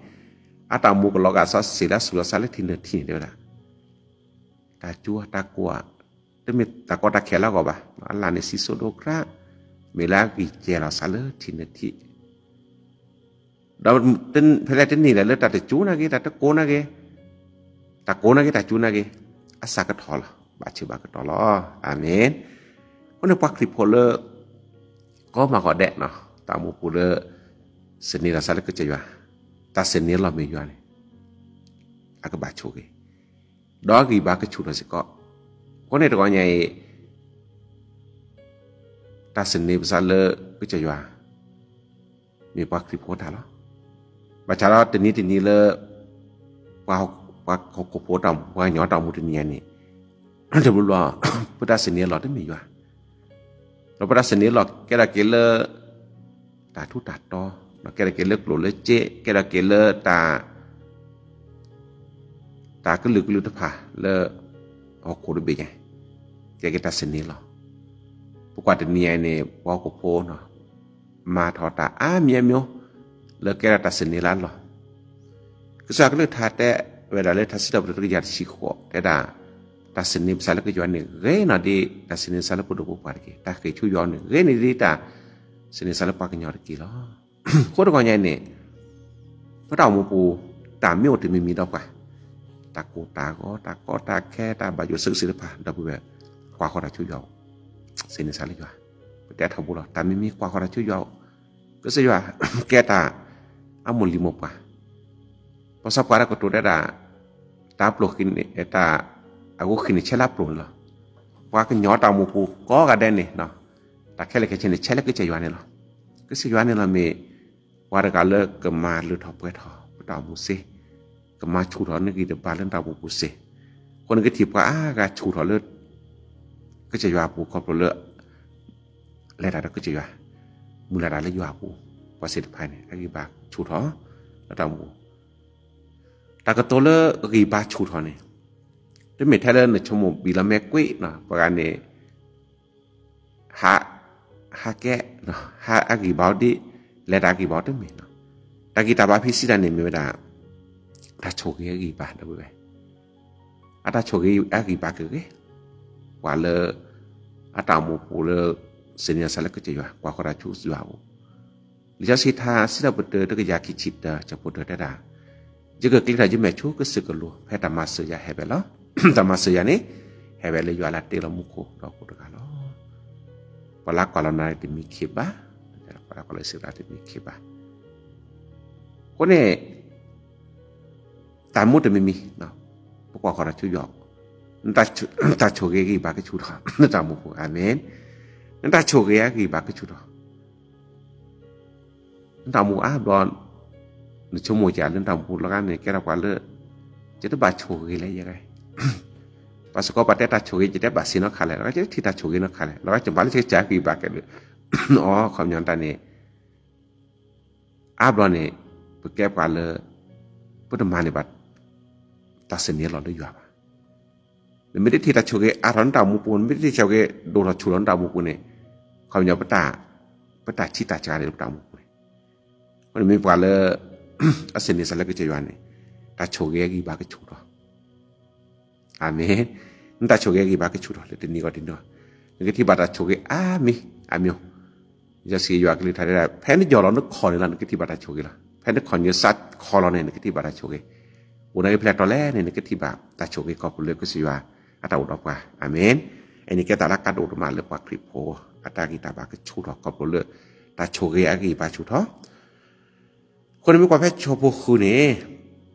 အတၢ်အိၣ်မူကလီၤဂာ်စီဆှံလၢအသူၣ်လီၤသးလၢထံနၢၣ်ထံန့ၣ်တဲဝဲဒၣ် တၢ်ကၠူတၢ်ကိးဧါ, တမ့ၢ်တၢ်ကီတၢ်ခဲလၢအဂီၢ်ဘၣ်, အလၣ်န့ၣ်စံၣ်စိၤဒိၣ်ကြၢး, မ့ၢ်လၢအဂံၢ်စဲၤလီၤသးလၢထံနၢၣ်ထံ, ဒီးဖဲလဲၣ်တနံၤလဲၣ်လၢတၢ်တကၠူနာ်က့ၤ တၢ်တကိးနာ်က့ၤ, တၢ်ကိးနာ်က့ၤ တၢ်ကၠူနာ်က့ၤ, အစးကထီၣ်လီၤ, ဘၣ်ဆၢဘၣ်ကတီၢ်လီၤ, အၤမ့ၣ်. အဃိန့ၣ်ပှၤခရံာ်ဖိလၢ ကိးမၤကီးဒဲးန့ၣ်, တၢ်အိၣ်မူပူၤလၢ သန့ၤလီၤသးလၢကစၢ်ယွၤ, တၢ်သန့ၤလီၤမ့ၢ်ယွၤန့ၣ်, အကဘၣ်ဆိၣ်ဂ့ၤ, ဒီးအဂံၢ်ဘါကဆူၣ်ထီၣ်စ့ၢ်ကီး, အဃိန့ၣ်တဂီၤညါအံၤ တၢ်သန့ၤပသးလၢကစၢ်ယွၤ မ့ၢ်ပှၤခရံာ်ဖိတၢ်လီၤ. ဘၣ်ဆၣ်ဒီးတနံၤတနံၤလၢ ပှၤဟီၣ်ခိၣ်ဖိတၢ်အိၣ်မူ ပှၤကညီတၢ်အိၣ်မူတနံၤညါန့ၣ်, တဘျီဘျီ ပတၢ်သန့ၤလီၤတမ့ၢ်ယွၤ, ဒီးပတၢ်သန့ၤလီၤကဲထီၣ်က့ၤလၢ တၢ်ထူးတၢ်တီၤ, ကဲထီၣ်က့ၤလၢကျိၣ်လၢစ့, ကဲထီၣ်က့ၤလၢတၢ် တၢ်ကလုာ်ကလုာ်တဖၣ်လၢ ဟီၣ်ခိၣ်တဘ့ၣ်ညါ, ကဲက့ၤတၢ်သန့ၤလီၤ. ပကွၢ်တနံၤအံၤန့ၣ် ပှၤဟီၣ်ခိၣ်ဖိန့ၣ် မၤထီၣ်တၢ်အါမံၤအါမံၤ လၢကဲထီၣ်တၢ်သန့ၤလၢအလီၢ်. ကစၢ်ကလုၢ်ကထါတဲဝဲဒၣ်လၢထါစံးထီၣ်ပတြၢၤတကယၤတဆံဃိး တဲဒၣ်, တၢ်သန့ၤပသးလၢကစၢ်ယွၤန့ၣ် ဂ့ၤနီၢ်ဒ်တၢ်သန့ၤသးလၢပဒိၣ်ပပှၢ်တက့ၢ်. တၢ်ဃ့ၢ်ဆူယွၤန့ၣ် ဂ့ၤန့ၢ်ဒ်တၢ်သန့ၤသးလၢပှၤကညီတက့ၢ်လီၤ. အဃိတဂီၤညါအံၤန့ၣ် ပတၢ်အိၣ်မူပူၤ တၢ်မ့ၢ်အိၣ်တမံၤမံၤဒီးပှၤ, တၢ်ကိၢ်တၢ်ဂီၤ တၢ်ကီတၢ်ခဲ တၢ်ဘၣ်ယိၣ်စ့ၢ်ကီးသ့ၣ်တဖၣ် ဒီပုၢ်ဝဲၢ် ကွၢ်ဃီၤတၢ်ဆူယွၤ, သန့ၤသးလၢယွၤ, ပ တဲထီဘိလီၤ. တၢ်မံမံကွၢ်ဃီၤတၢ်ဆူယွၤအိၣ်, ကစၢ်ယွၤ ကဲတၢ်အမိၢ်လံၤမိၢ်ပှၢ်, ပှၤစီၤပၤတၢ်ကတိၤတဲဒၣ်, တၢ်ပျိၢ်ဃံန့ၣ်, တၢ်အဂိၢ်ဃံန့ၣ် ဆဲးလၢအပျိၢ်န့ၣ်လီၤ. ပှၤကညီတၢ်အိၣ်မူပူၤကိးဂၤဒဲးန့ၣ်, တၢ်ခဲလၢာ်ခဲဆ့န့ၣ် ဆဲးလၢကစၢ်ယွၤန့ၣ်လီၤ. ကစၢ်ယွၤန့ၣ်လီၤမ့ၢ် ပှၤတဂၤလၢကမၤလၢထီၣ်ပှဲၤထီၣ်ပတၢ်အိၣ်မူစ့, ကမၤဆူၣ်ထီၣ်နဂံၢ်တဘါလၢနတၢ်အိၣ်မူပူၤစ့, အဃိန့ၣ်ကထံၣ်ပှၤအါဂၤဆူၣ်ထီၣ်လၢ ကစၢ်ယွၤအပူၤခီဖျိလၢ လဲၤတၢ်ဒီးကစၢ်ယွၤ, မုၢ်လၢ်တၢ်လၢယွၤအပူၤ, ပှၤသ့ၣ်တဖၣ်န့ၣ် အဂံၢ်ဘါဆူၣ်ထီၣ် လၢတၢ်အိၣ်မူပူၤ, တၢ်ကတိၤလၢအဂံၢ်ဘါဆူၣ်ထီၣ်န့ၣ်, တမ့ၢ်ထဲလၢနဆိကမိၣ်ဘံၣ်လီၤမဲာ်ကွံာ်, ပှၤဂၤန့ၣ် ဟး, ဟးကဲ, ဟးအဂံၢ်ဘါအိၣ်ဒံး, လဲၤတၢ်အဂံၢ်ဘါအိၣ်တမ့ၢ်လီၤ. တၢ်ဂံၢ်တၢ်ဘါဖံစံးတၢ်န့ၣ်မ့ၢ်ဝဲဒၣ် တၢ်ဆိၣ်ဂ့ၤအဂံၢ်ဘါဒီပုၢ်ဝဲၢ်, အတၢ်ဆိၣ်ဂ့ၤအဂံၢ်ဘါကဂ့ၤ, ပှၤလၢ အတၢ်အိၣ်မူပူၤလၢ သန့ၤအသးလၢကစၢ်ယွၤ ကွၢ်ဃီၤတၢ်ဆူယွၤအအိၣ်, လံာ်စီဆှံထါ စံးထီၣ်ပတြၢၤ တကယၤခံဆံတၢ ဆၢဖိတၢ တဲဒၣ်, ယကကျ့ထီၣ်ယမဲာ်ဆူကစၢၢ်ကလိ ဖဲတၢ်မၤစၢၤယၤဟဲဝဲလီၤ. တၢ်မၤစၢၤယၤန့ၣ် ဟဲဝဲလၢယွၤလၢအတ့လီၤမူခိၣ်ဒီးဟီၣ်ခိၣ်တဂၤလီၤ. ပှၤလၢကွၢ်လီၤနၤတမံၤခံဘၣ်, ပှၤလၢကွၢ်လီၤစံးတၢ်တမံၤခံဘၣ်. အဃိန့ၣ် တၢ်မူတမံၤမံၤ, ပကွၢ်ဃီၤတၢ်ဆူယွၤ, တၢ်ဆိၣ်ဂ့ၤအဂံၢ်ဘါကဆူၣ်ထီၣ် နတၢ်အိၣ်မူပူၤ, အၤမ့ၣ်, နတၢ်ဆိၣ်ဂ့ၤအဂံၢ်ဘါကဆူၣ်ထီၣ် နတၢ်အိၣ်မူအါဘျီ, နဆိကမိၣ်ကလၢနတၢ်အိၣ်မူပူၤလီၤဂာ်န့ၣ် ကဲထီၣ်ပှၤလၢ ယတဘၣ်ဆိၣ်ဂ့ၤလဲၣ်ယဲဂ့ၤ, ပှၤစ့ၢ်ကီးပှၤတဲတၢ်ဆိၣ်ဂ့ၤ ယတဲဘၣ်စ့ၢ်နီတခါလဲၣ်, လီၤဂာ်ယတထံၣ်တၢ်ဆိၣ်ဂ့ၤနီတခါလဲၣ်, လီၤဂာ်ယဘၣ်လၢယကစၢ်ဂံၢ်ဘါကဲဘျုး, အီ ခီပညီတၢ်န့ၣ် အါဘျီန့ၣ် ပကဲပှၤလၢ ပတမၤန့ၢ်ဘၣ် တၢ်သန့ၤလီၤလၢယွၤဘၣ်. နမ့ၢ်တထံၣ်တၢ်ဆိၣ်ဂ့ၤအါထီၣ်နတၢ်အိၣ်မူပူၤ, နမ့ၢ်တထံၣ်တၢ်ဆိၣ်ဂ့ၤဒိၣ်ထီၣ်ဆူၣ်ထီၣ်နတၢ်အိၣ်မူပူၤန့ၣ်, ခီပညီ ပတၢ်ဆံးတၢ်စှၤန့ၣ်လၢပတၢ်အိၣ်မူပူၤန့ၣ်, အဃိန့ၣ်မ့ၢ်ပှၤလၢ အသန့ၤသးလၢကစၢ်ယွၤန့ၣ်, တၢ်ဆိၣ်ဂ့ၤအဂံၢ်ဘါကဆူၣ်ထီၣ် အၤမ့ၣ်, နတၢ်ဆိၣ်ဂ့ၤအဂံၢ်ဘါကဆူၣ်ထီၣ်လၢတနံၤဂီၢ်တနံၤ, နကထံၣ်ဘၣ်တၢ်ဆိၣ်ဂ့ၤအါမံၤအါမံၤ, ယစံးယွၤကလုၢ်ကထါတဲဒၣ် ဖဲနယီၢ်လီၤနခီၣ်န့ၣ်လီၤ နကထံၣ်ဘၣ်တၢ်ဆိၣ်ဂ့ၤလီၤ. ဖဲနခီၣ်နယီၢ်စးခီၣ်လီၤန့ၣ် နကထံၣ်ဘၣ်တၢ်ဆိၣ်ဂ့ၤ, အိၣ်နၢ်ဂ့ၤဖဲလဲၣ်တီလဲၣ်န့ၣ် နကထံၣ်ဘၣ်တၢ်ဆိၣ်ဂ့ၤခီဖျိလၢကစၢ်ယွၤအတၢ်အိၣ်ဒီးပှၤ, အၤမ့ၣ်. အန့ၣ်ကဲတၢ်လၢအကါဒိၣ်ဒိၣ်မးလၢပှၤခရံာ်ဖိ အတၢ်ဂံၢ်တၢ်ဘါကဆူၣ်ထီၣ်ခီဖျိလၢ တၢ်ဆိၣ်ဂ့ၤအဂံၢ်ဘါဆူၣ်ထီၣ် အဃိန့ၣ်မ့ၢ်ကွၢ်ဖဲဆၢဖိဃုန့ၣ်,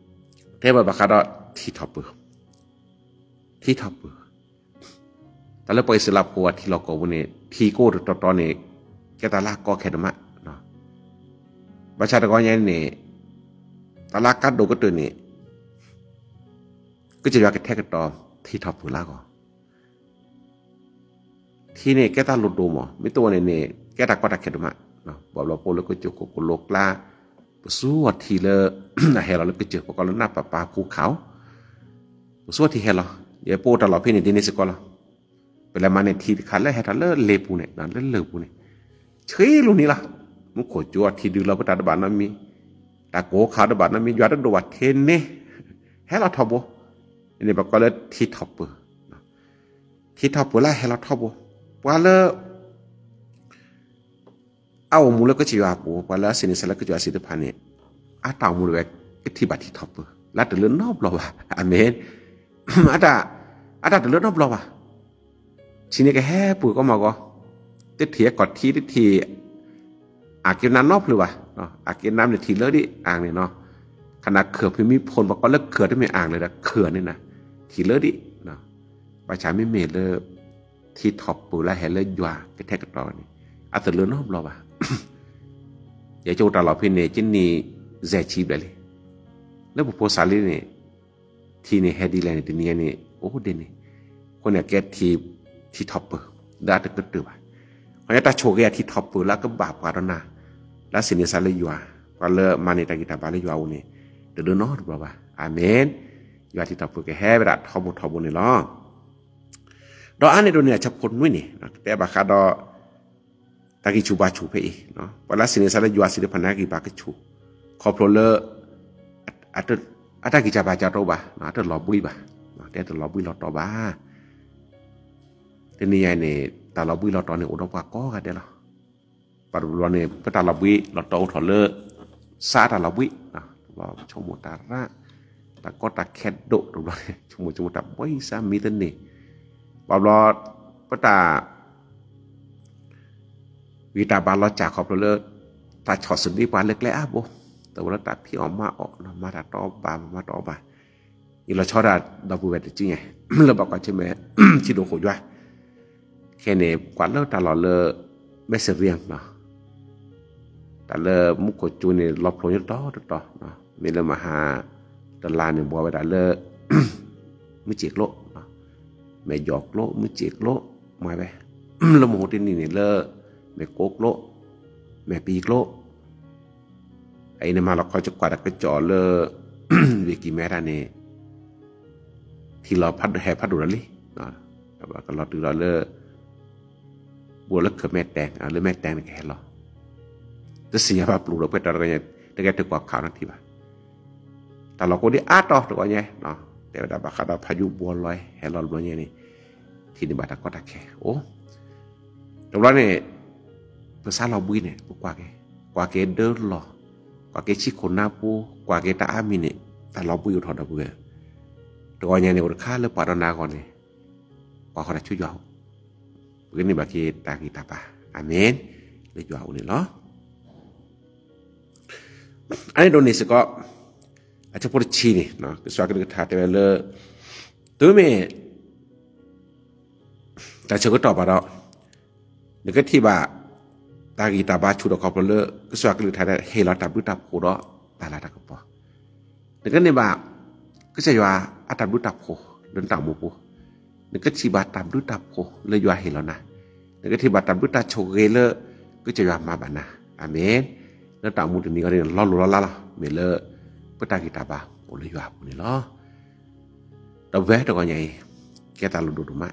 တဲဘၣ်ဘၣ်ဃးဒီးထံထီၣ်ပၢၤ, ထံထီၣ်ပၢၤ, တၢ်လၢပှၤအံၣ်စရ့လးဖိအထံလီၢ်ကီၢ်ပူၤန့ၣ် ထံကအိၣ်တတီၤတီၤန့ၣ် ကဲတၢ်လၢအကီခဲဒိၣ်မး, ဘၣ်ဆၣ်တဂီၤညါန့ၣ် တၢ်လၢအကါဒိၣ်ကတၢၢ်န့ၣ် ကစၢ်ယွၤကထဲကတီၤထံထီၣ်ပၢၤလၢအဂီၢ် ထံန့ၣ်ကဲတၢ်လိၣ်ဒိၣ်မး, မ့ၢ်တအိၣ်န့ၣ်န့ၣ် ကဲတၢ်ကီတၢ်ခဲဒိၣ်မး, ဘၣ်ဘျီပအိၣ်လၢကစၢၢ်ခိၣ်ကလိကျါ, ပသူအီၤထံလၢ အဟဲလီၤလၢကစၢၢ် ပကိးလၢနၢ်ပၢ်ပၢ်ဖူခၣ်, ပသူအီၤထံဟဲလီၤ, ယဲပအိၣ်တၢ်လီၢ်ဖဲန့ၣ်ဒ်န့ၣ်စ့ၢ်ကီးလီၤ. ပလဲၤမၤန့ၢ်ထံတခါလၢဟဲထီၣ်လၢလ့ပူၤန့ၣ်, လၢလ့ပူၤန့ၣ်, ဆံးလူၤနံၤလီၤ, မူခိၣ်ကၠိအီၤထံဒုးလီၤပတၢ်တဘၣ်နီတမံၤ, တၢ်ကိးခါတဘၣ်နီတမံၤ, ယွၤတဒိၣ်ဘၣ်ထဲန့ၣ်, ဟဲလီၤထီဘိ, န့ၣ်ပကိးလၢထံထီၣ်ပၢၤ ထံထီၣ်ပၢၤလၢဟဲလီၤထီဘိ, ပှၤလၢ အအိၣ်မူလၢကစၢ်ယွၤအပူၤ, ပှၤလၢအသန့ၤသးလၢကစၢ်ယွၤသ့ၣ်တဖၣ်န့ၣ်, အတၢ်အိၣ်မူတဝဲ ကထံၣ်ဘၣ်ထံထီၣ်ပၢၤ လၢတလၢနီတဘျီဘၣ်. အၤမ့ၣ်. အတၢ်တလၢနီတဘျီဘၣ်. ထံန့ၣ်ကဟဲပၢၤကီမီၢ်ကီ, တထံၣ်အကီၢ်ထံ တထံၣ် အက့နါနီဖျၢၣ်ဘၣ်. အက့နါမ့ၢ်ထံၣ်လၢဒ်အါန့ၣ်နီၤ, ခနၣ်ခၢၣ်ဖံမံဖိန့ၣ် ပှၤကိးလၢခၢၣ်တမ့ၢ်အါလဲၣ်ဒီး ခၢၣ်န့ၣ်နၤ, ထံၣ်လၢဒ် ဘၣ်ဆၣ်မ့မ့ၢ်လၢ ထံထီၣ်ပၢၤလၢဟဲလၢယွၤကထဲကတီၤန့ၣ်, အတလၢနီတဘျီဘၣ်. ယကအိၣ်တၢ်လီၢ်ဖဲန့ၣ် ကနံၣ်ယဲၢ်ဆံဘျဲၣ်လံ. လၢပဖိသၣ်လံန့ၣ်, ထံန့ၣ်ဟဲဒ်လဲၣ်န့ၣ် တနံၤအံၤန့ၣ် အိၣ်ဒ်န့ၣ်, အဃိန့ၣ် အကဲထံ, ထံထီၣ်ပၢၤ လၢအတကတၢၢ်ဘၣ်. ခီဖျိတၢ်ဆိၣ်ဂ့ၤအထံထီၣ်ပၢၤလၢအကဘၣ်ပှၤဒီးနၤ, လၢသန့ၤသးလၢယွၤ, ပှၤလၢမၤန့ၢ်တၢ်ဂံၢ်တၢ်ဘါလၢယွၤအအိၣ်န့ၣ်, တလၢနီတဘျီဘၣ်. အၤမ့ၣ်. ယွၤထံထီၣ်ပၢၤကဟဲဝဲဒၣ်ထီဘိထီဘိန့ၣ်လီၤ. ဒီးအါန့ၢ်ဒိၣ်န့ၣ် အဆၢဖိနွံန့ၣ် ကတဲဘၣ်ဃးဒီး တၢ်ဂံၢ်ဆူၣ်ဘါဆူၣ်ဖဲအံၤ, ပှၤလၢသန့ၤသးလၢယွၤသ့ၣ်တဖၣ်န့ၣ် အဂံၢ်ဘါကဆူၣ်, ခီဖျိလၢ အတၢ်ဂံၢ်စၢ်ဘါစၢ်တအိၣ်ဘၣ်, အတလီၤဘှံးဘၣ်, တဲတလီၤဘှံးလီၤတီၤဘၣ်. တနံၤအံၤန့ၣ် တၢ်လီၤဘှံးလီၤတီၤန့ၣ် အိၣ်ဒီးပှၤကိးဂၤဒဲးလီၤ. ပှၤတဘျီန့ၣ် ပတၢ်လီၤဘှံးလီၤတီၤအိၣ်ထီၣ်လၢ စးတၢ်လီၤဘှံး, တဘျီဆိကမိၣ်တၢ်ရၣ်, တၢ်ကီတၢ်ခဲဒိၣ်, တဘျီန့ၣ် ဆိကမိၣ်ဆိကမိၣ်တၢ်ဘှံးစးမံတန့ၢ်, ဘၣ်ဘျီ ပတၢ် ဂံၢ်တၢ်ဘါလီၤစၢ်ခီဖျိလၢ တၢ်ဆီၣ်ဆၢဒံးပှၤလၢကျဲအါဘိ, တဝဲလၢတၢ်ဖံးအီၣ်မၤအီၣ် မၤတၢ်တီဘၣ် မၤတၢ်တီဘၣ်, ယလီၤဆီဒၣ်ဒီပုၢ်ဝဲၢ်တစုညါ လၢဘၣ်ကွၢ်ဆၢၣ်မဲာ် ထံဒိၣ်ဃိၣ်ယွၤ, ခဲန့ၣ် ကွၢ်လၢတၢ်လီၢ်လၢ မဲၣ်စ့ၣ်ရံယၣ် တၢ်လၢမူခိၣ်ကၠိန့ၣ် လီၤဖျိညါတတီၤတတီၤ, မ့ၢ်လၢမဟါတလါန့ၣ် ဘှီဝဲဒၣ်လၢ မုၢ်စ့ၣ်ကျိ, မဲၢ်ယီၢ်ကျိ မုၢ်စ့ၣ်ကျိ, မၤဝဲ လၢမဟါတနံၤန့ၣ်လၢ မဲၢ်ကိကျိ, မဲၢ်ပံၤကျိ, အအံၤန့ၣ်မၤလီၤခီကကွၢ်တၢ်ကစီၣ်လၢ ဝ့ၢ်ကံၢ်မဲတၢ်န့ၣ် ထံလီၤဖးဒိၣ်ဟဲဖးဒိၣ်ဒီးလံ, ကလီၤတုၤလီၤလၢ ဘူးလၢခၢၣ်မဲာ်တဲၣ် လၢမဲာ်တဲၣ်န့ၣ်ကဟဲလီၤ, တသ့ၣ်ညါဘၣ်ပျိဒီးပှဲၤတီၤတဂၤညါ တကဲထုးကွၢ်ခးနီထံၣ်ဘၣ်, တၢ်လီၢ်ကိးဒံးအါတီၤတဂၤညါ, တဲဝဲဒၣ်ဘၣ်ဃးဒီးဖးယူဘှီလီၤ ဟဲလီၤတဘျီညါန့ၣ် ထံၣ်န့ၢ်ဘၣ်တၢ်ကီတၢ်ခဲအိၣ်, တဘျီန့ၣ် ပစးလီၤဘှံးန့ၣ် ပကွၢ်က့ၤ, ကွၢ်က့ၤဒၢလီၢ်, ကွၢ်က့ၤဆံခိၣ်နါပူ, ကွၢ်က့ၤတၢ်အါမံၤန့ၣ် တၢ်လီၤဘှံးအိၣ်ထီၣ်ဒီပုၢ်ဝဲၢ်, တဂီၤညါန့ၣ်အိၣ်တခါလၢပှၤဒီးနၤအဂီၢ်န့ၣ် ကွၢ်ဃီတၢ်ဆူယွၤအိၣ်, ပကန့ၢ်ဘၣ်က့ၤတၢ်ဂံၢ်တၢ်ဘါ, အၤမ့ၣ်, လၢယွၤအိၣ်န့ၣ်လီၤ. အန့ၣ်ဒိးန့ၣ်စ့ၢ်ကီး အဆၢဖိတဆံန့ၣ် ကစၢ်ကလုၢ်ကထါတဲဝဲလၢ တုၤမ့ၢ် တၢ်ဆၢကတီၢ်ဘၣ်ဒီး နကထံၣ်ဘၣ် တၢ်ဂံၢ်တၢ်ဘါဆူၣ်ထီၣ်ခီဖျိလၢ ကစၢ်ကလုၢ်ကထါတဲ ဟ့ၣ်လီၤတၢ်ဘျုးတၢ်ဖှိၣ်ဒီးတၢ်လၤတၢ်ကပီၤ, နကန့ၢ်ဘၣ် ကစၢ်ယွၤအတၢ်ဘျုးတၢ်ဖှိၣ်လၢနတၢ်အိၣ်မူပူၤ, နကထံၣ်ဘၣ်တၢ်ဘျုးတၢ်ဖှိၣ်လၢယွၤဟ့ၣ်လီၤနၤ, နကထံၣ်ဘၣ်တၢ်ဘျုးတၢ်ဆိၣ်ဂ့ၤလၢ ကစၢ်ယွၤမၤဘၣ်နၤ, အၤမ့ၣ်, လၢတၢ်အိၣ်မူတနံၤအံၤန့ၣ် လီၤလိၢ်လီၤလးလီၤ မ့ၢ်လၢ ပတၢ်ဂံၢ်တၢ်ဘါအိၣ်လၢယွၤအပူၤန့ၣ်လီၤ. ဒီပုၢ်ဝဲၢ်တဂီၤညါအံၤ ကဲတၢ်လိၣ်ဒိၣ်ဒိၣ်မး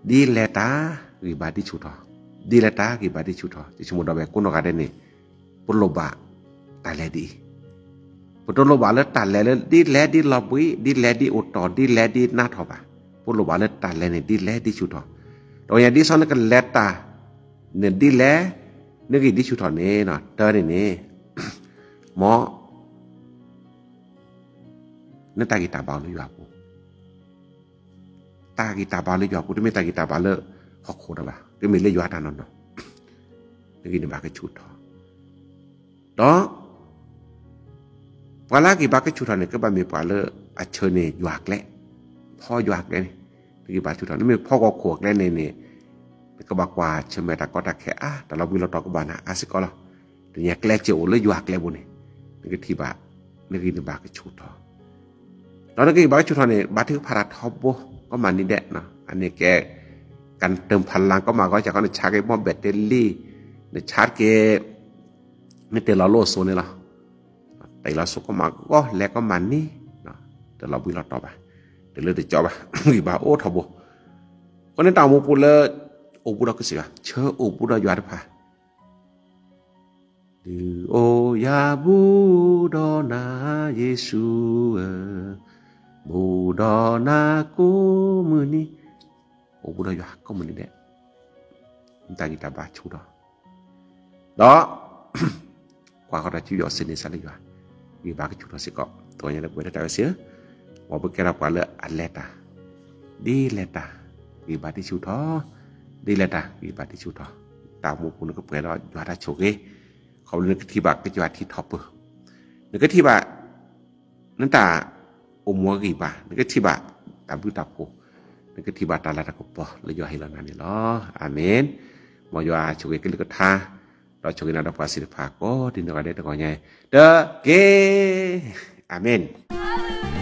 ဒ်လဲၣ်တၢ်ဂံၢ်ဘါဒ်ဆူၣ်ထီၣ်, ဒ်လဲၣ်တၢ်ဂံၢ်ဘါဒ်ဆူၣ်ထီၣ်, ယဆိကမိၣ်ဒီးဝဲကိးနီၢ်ဂၤဒဲးန့ၣ် ပလိၣ်ဘၣ်တၢ်လဲၤဒ်အံၤ, ပတလိၣ်ဘၣ်လၢတၢ်လဲၤလၢဒ်လဲၣ်ဒ်လီၤဘှံး, ဒ်လဲၣ်ဒ်အိၣ်တီၢ်, ဒ်လဲၣ်ဒ်နးထီၣ်ဘၣ်, ပလိၣ်ဘၣ်လၢတၢ်လဲၤန့ၣ်ဒ်လဲၣ်ဒ်ဆူၣ်ထီၣ်, တဂီၤညါဒ်သိးနကလဲၤတၢ်န့ၣ်ဒ်လဲၣ်, နဂံၢ်ဒ်ဆူၣ်ထီၣ်န့ၣ် တၢ်န့ၣ်န့ၣ် မ် နတၢ်ဂံၢ်တၢ်ဘါအိၣ်လၢယွၤအပူၤ, တၢ်ဂံၢ်တၢ်ဘါလၢယွၤအပူၤ တမ့ၢ်တၢ်ဂံၢ်တၢ်ဘါလၢဟီၣ်ခိၣ်ဒီးဘၣ်, တမ့ၢ်လၢယွၤတၢ်နီၢ်နီၢ်, နဂံၢ်နဘါကဆူၣ်ထီၣ်, ဒီး ပှၤလၢအဂံၢ်ဘါကဆူၣ်ထီၣ်န့ၣ် ကဘၣ်မ့ၢ်ပှၤလၢအဆၢန့ၢ်ယွၤကျဲ, ဖီယွၤကျဲန့ၣ်, နဂံၢ်ဘါဆူၣ်ထီၣ်, နမ့ၢ်ဖီဂီၤခိၣ်အကျဲန့ၣ်န့ၣ်, နကဘၣ်ကွၢ်ဆၢၣ်မဲာ်တၢ်ကီတၢ်ခဲအါ, တၢ်လီၤဘှံးလီၤတီၤကဘၣ်နၤအါစ့ၢ်ကီးလီၤ. တနံၤအံၤကျဲစ့အိၣ်လၢယွၤကျဲပူၤန့ၣ်, နကထံၣ်ဘၣ် နဂံၢ်နဘါကဆူၣ်ထီၣ်, ဒီးနဂံၢ်နဘါကဆူၣ်ထီၣ်န့ၣ် ဘါထုကဖၣ်တၢ်ထီဘိ ကီမးနံၤဒဲး, အန့ၣ်ကဲ ကၢ်တၢၢ်ဖးလၢ်ကီမးဂီၢ် ကီနဆါက့ၤမီၣ်ဘဲၣ်တလံၤ, နဆါက့ၤ နတ့ၢ်လီၤလိၣ်အစိၤန့ၣ်လီၤ. တ့ၢ်လီၤစိၤကီမးဂီၢ် လဲၤကီမးနံၤ, တလီၤဘှံးလီၤတီၤဘၣ်, တလၢတကီဘၣ်, ဂံၢ်ဘါအိၣ်ထီဘိ, အဃိန့ၣ်တၢ်အိၣ်မူပူၤလၢ အိၣ်ဘူးဒီးကစၢ်ယွၤ, ဆၢအိၣ်ဘူးဒီးယွၤတဖၣ် ဒုးအိၣ်ယၤဘူးဒီးနၤ ယ့ၣ်ၡူးဧၢ, ဘူးဒီးနၤကိးမုၢ်နံၤ, အိၣ်ဘူးဒီးယွၤကိးမုၢ်နံၤဒဲး, နတၢ်ဂံၢ်တၢ်ဘါဆူၣ်ထီၣ်, ဒီး ကွၢ်ဃီၤတၢ်ဆူယွၤ စ့န့ဆါလၢယွၤ, ဂံၢ်ဘါကဆူၣ်ထီၣ်စ့ၢ်ကီး, တဂီၤညါလၢပဝဲဒၣ်တၢ်ဝဲစ့ၢ်, မ်ပကဲထီၣ်ပှၤလၢအလဲၤတၢ်, ဒ်လဲၤတၢ်, ဂံၢ်ဘါတဆူၣ်ထီၣ်, ဒ်လဲၤတၢ် ဂံၢ်ဘါတဆူၣ်ထီၣ်, တၢ်အိၣ်မူပူၤန့ၣ်ကပှဲၤဒီးယွၤတၢ်ဆိၣ်ဂ့ၤ, ခီဖျိနကထံၣ်ဘၣ်ကစၢ်ယွၤထံထီၣ်ပၢၢ်, နကထံၣ်ဘၣ် နတၢ်အိၣ်မူအဂံၢ်ဘါ, နကထံၣ်ဘၣ်တၢ်ဘျုးတၢ်ဖှိၣ်, နကထံၣ်ဘၣ်တၢ်လၤတၢ်ကပီၤလၢယွၤဟ့ၣ်လီၤနၤန့ၣ်လီၤ. အၤမ့ၣ်, မ်ယွၤဆိၣ်ဂ့ၤကလုၢ်ကထါ, ဒီးဆိၣ်ဂ့ၤနၤဒီးပှၤစ့ၢ်တဖၣ်ကိးဒံနီၢ်ဂၤဒဲးတဂီၤညါ, တက့ၢ်, အၤမ့ၣ်.